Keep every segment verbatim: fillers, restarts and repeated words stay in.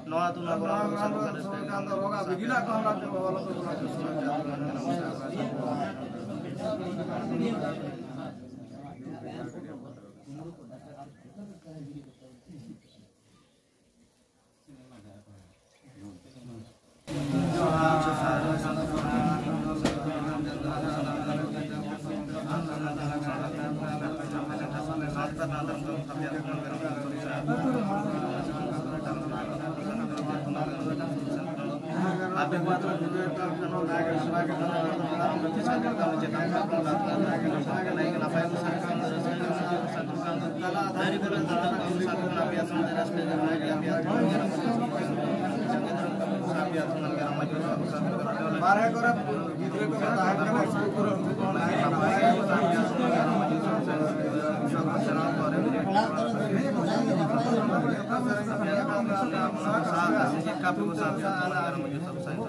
ᱱᱚᱣᱟ ᱟᱹᱛᱩ ᱱᱚᱣᱟ ᱜᱚᱲᱚ ᱥᱟᱱᱛᱟᱲ ᱠᱟᱱ ᱫᱚ ᱨᱳᱜᱽ ᱟᱜ ᱵᱤᱜᱤᱱᱟᱜ ᱠᱚ ᱦᱚᱸ ᱚᱱᱟ ᱠᱚ ᱵᱟᱨᱦᱮ ᱠᱚᱨᱮ ᱜᱤᱫᱽᱨᱟᱹ ᱠᱚᱠᱚ ᱛᱟᱦᱮᱱ ᱠᱟᱱᱟ, ᱥᱠᱩᱞ ᱠᱚᱨᱮ ᱩᱱᱠᱩ ᱠᱚᱦᱚᱸ ᱱᱟᱭ ᱱᱟᱯᱟᱭ ᱜᱮ ᱢᱮᱱᱟᱜ ᱠᱚᱣᱟ᱾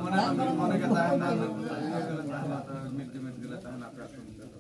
ᱚᱲᱟᱜ ᱠᱚᱨᱮ ᱢᱚᱱᱮ ᱜᱮ ᱛᱟᱦᱮᱱᱟ᱾ ᱢᱤᱫ ᱡᱩᱢᱤᱫ ᱜᱮᱞᱮ ᱛᱟᱦᱮᱱᱟ ᱟᱯᱮ ᱟᱹᱛᱩ ᱢᱚᱫᱽᱫᱷᱮ ᱨᱮ᱾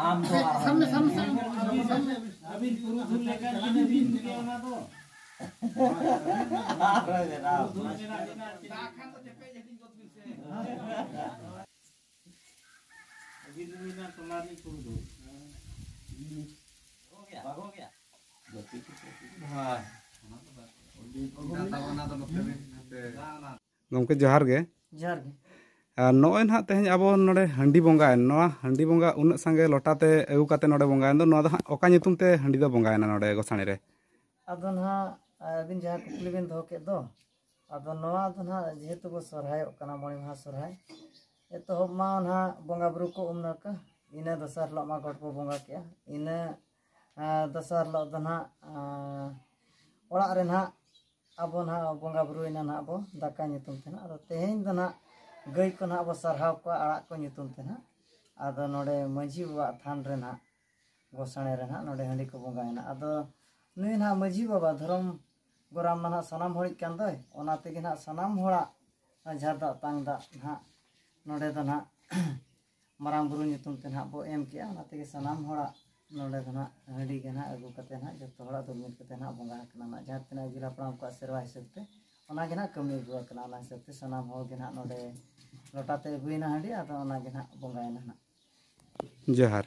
ᱟᱢ ᱫᱚ ᱟᱨ ᱥᱟᱢᱱᱮ, ᱥᱟᱢᱱᱮ, ᱥᱟᱢᱱᱮ, ᱥᱟᱢᱱᱮ᱾ ᱟᱹᱵᱤᱱ ᱯᱩᱨᱩᱫᱷᱩᱞ ᱞᱮᱠᱟ ᱵᱤᱱ ᱟᱹᱵᱤᱱ ᱜᱮ ᱚᱱᱟ ᱫᱚ᱾ ᱟᱨ ᱡᱟᱱᱟᱢ᱾ ᱯᱩᱨᱩᱫᱷᱩᱞ ᱢᱮᱱᱟᱜ ᱵᱤᱱᱟ᱾ ᱟᱹᱵᱤᱱ ᱫᱚ ᱦᱩᱭᱱᱟ ᱴᱚᱞᱟ ᱨᱤᱱᱤᱡ ᱯᱩᱨᱩᱫᱷᱩᱞ᱾ ᱦᱳᱭ᱾ ᱜᱚᱢᱠᱮ, ᱡᱚᱦᱟᱨ ᱜᱮ᱾ ᱡᱚᱦᱟᱨ ᱜᱮ᱾ ᱟᱨ ᱱᱚᱜᱼᱚᱭ ᱱᱟᱦᱟᱜ ᱛᱮᱦᱮᱧ ᱟᱵᱚ ᱱᱚᱰᱮ ᱦᱟᱺᱰᱤ ᱵᱚᱸᱜᱟᱭᱮᱱ, ᱱᱚᱣᱟ ᱦᱟᱺᱰᱤ ᱵᱚᱸᱜᱟ ᱩᱱᱟᱹᱜ ᱥᱟᱸᱜᱮ ᱞᱚᱴᱟ ᱛᱮ ᱟᱹᱜᱩ ᱠᱟᱛᱮ ᱱᱚᱰᱮ ᱵᱚᱸᱜᱟᱭᱮᱱ ᱫᱚ, ᱱᱚᱣᱟ ᱫᱚ ᱦᱟᱸᱜ ᱚᱠᱟ ᱧᱩᱛᱩᱢ ᱛᱮ ᱦᱟᱺᱰᱤ ᱫᱚ ᱵᱚᱸᱜᱟᱭᱮᱱᱟ ᱱᱚᱰᱮ ᱜᱚᱥᱟᱬᱮ ᱨᱮ? ᱟᱫᱚ ᱱᱟᱦᱟᱜ ᱟᱹᱵᱤᱱ ᱡᱟᱦᱟᱸ ᱠᱩᱠᱞᱤ ᱵᱤᱱ ᱫᱚᱦᱚ ᱠᱮᱫ ᱫᱚ, ᱟᱫᱚ ᱱᱚᱣᱟ ᱫᱚ ᱱᱟᱦᱟᱜ ᱡᱮᱦᱮᱛᱩ ᱵᱚ ᱥᱚᱨᱦᱟᱭᱚᱜ ᱠᱟᱱᱟ, ᱢᱚᱬᱮ ᱢᱟᱦᱟ ᱥᱚᱨᱦᱟᱭ, ᱮᱛᱚᱦᱚᱵ ᱢᱟ ᱱᱟᱦᱟᱜ ᱵᱚᱸᱜᱟ ᱵᱩᱨᱩ ᱠᱚ ᱩᱢ ᱱᱟᱲᱠᱟ, ᱤᱱᱟᱹ ᱫᱚᱥᱟᱨ ᱦᱤᱞᱳᱜ ᱢᱟ ᱜᱚᱴ ᱵᱚ ᱵᱚᱸᱜᱟ ᱠᱮᱜᱼᱟ, ᱤᱱᱟᱹ ᱟᱨ ᱫᱚᱥᱟᱨ ᱦᱤᱞᱳᱜ ᱫᱚ ᱱᱟᱦᱟᱜ, ᱟᱸ, ᱚᱲᱟᱜ ᱨᱮ ᱱᱟᱦᱟᱜ ᱟᱵᱚ ᱱᱟᱦᱟᱜ ᱵᱚᱸᱜᱟ ᱵᱩᱨᱩᱭᱮᱱᱟ ᱱᱟᱦᱟᱜ ᱵᱚ ᱫᱟᱠᱟ ᱧᱩᱛᱩᱢ ᱛᱮ ᱱᱟᱦᱟᱜ᱾ ᱟᱫᱚ ᱛᱮᱦᱮᱧ ᱫᱚ ᱱᱟᱦᱟᱜ ᱜᱟᱹᱭ ᱠᱚ ᱱᱟᱦᱟᱜ ᱵᱚ ᱥᱟᱨᱦᱟᱣ ᱠᱚᱣᱟ ᱟᱲᱟᱜ ᱠᱚ ᱧᱩᱛᱩᱢ ᱛᱮ ᱱᱟᱦᱟᱜ᱾ ᱟᱫᱚ ᱱᱚᱰᱮ ᱢᱟᱹᱡᱷᱤ ᱵᱟᱵᱟᱣᱟᱜ ᱛᱷᱟᱱ ᱨᱮ ᱱᱟᱦᱟᱜ, ᱜᱚᱥᱟᱬᱮ ᱨᱮ ᱱᱟᱦᱟᱜ ᱱᱚᱰᱮ ᱦᱟᱺᱰᱤ ᱠᱚ ᱵᱚᱸᱜᱟᱭᱮᱱᱟ᱾ ᱟᱫᱚ ᱱᱩᱭ ᱱᱟᱦᱟᱜ ᱢᱟᱹᱡᱷᱤ ᱵᱟᱵᱟ ᱫᱷᱚᱨᱚᱢ ᱜᱚᱨᱟᱢ ᱢᱟ ᱱᱟᱦᱟᱜ ᱥᱟᱱᱟᱢ ᱦᱚᱲᱤᱡ ᱠᱟᱱ ᱫᱚᱭ, ᱚᱱᱟ ᱛᱮᱜᱮ ᱱᱟᱦᱟᱜ ᱥᱟᱱᱟᱢ ᱦᱚᱲᱟᱜ ᱡᱷᱟᱨ ᱫᱟᱜ ᱛᱟᱝ ᱫᱟᱜ ᱱᱟᱦᱟᱜ ᱱᱚᱰᱮ ᱫᱚ ᱱᱟᱦᱟᱜ ᱢᱟᱨᱟᱝ ᱵᱩᱨᱩ ᱧᱩᱛᱩᱢ ᱛᱮ ᱱᱟᱦᱟᱜ ᱵᱚ ᱮᱢ ᱠᱮᱜᱼᱟ᱾ ᱚᱱᱟ ᱛᱮᱜᱮ ᱥᱟᱱᱟᱢ ᱦᱚᱲᱟᱜ ᱱᱚᱰᱮ ᱫᱚ ᱱᱟᱦᱟᱜ ᱦᱟᱺᱰᱤ ᱜᱮ ᱱᱟᱦᱟᱜ ᱟᱹᱜᱩ ᱠᱟᱛᱮ ᱱᱟᱦᱟᱜ ᱡᱚᱛᱚ ᱦᱚᱲᱟᱜ ᱫᱩᱞᱢᱤᱞ ᱠᱟᱛᱮ ᱱᱟᱦᱟᱜ ᱵᱚᱸᱜᱟ ᱟᱠᱟᱱᱟ ᱱᱟᱦᱟᱜ᱾ ᱡᱟᱦᱟᱸ ᱛᱤᱱᱟᱹᱜ ᱟᱹᱜᱤᱞ ᱦᱟᱯᱲᱟᱢ ᱠᱚᱣᱟᱜ ᱥᱮᱨᱣᱟ ᱦᱤᱥᱟᱹᱵ ᱛᱮ ᱚᱱᱟ ᱜᱮ ᱱᱟᱦᱟᱜ ᱠᱟᱹᱢᱤ ᱟᱹᱜᱩ ᱟᱠᱟᱱᱟ᱾ ᱚᱱᱟ ᱦᱤᱥᱟᱹᱵ ᱛᱮ ᱥᱟᱱᱟᱢ ᱦᱚᱲ ᱜᱮ ᱱᱟᱦᱟᱜ ᱱᱚᱰᱮ ᱞᱚᱴᱟ ᱛᱮ ᱟᱹᱜᱩᱭᱮᱱᱟ ᱦᱟᱺᱰᱤ, ᱟᱫᱚ ᱚᱱᱟ ᱜᱮ ᱱᱟᱦᱟᱜ ᱵᱚᱸᱜᱟᱭᱮᱱᱟ ᱱᱟᱦᱟᱜ᱾ ᱡᱚᱦᱟᱨ᱾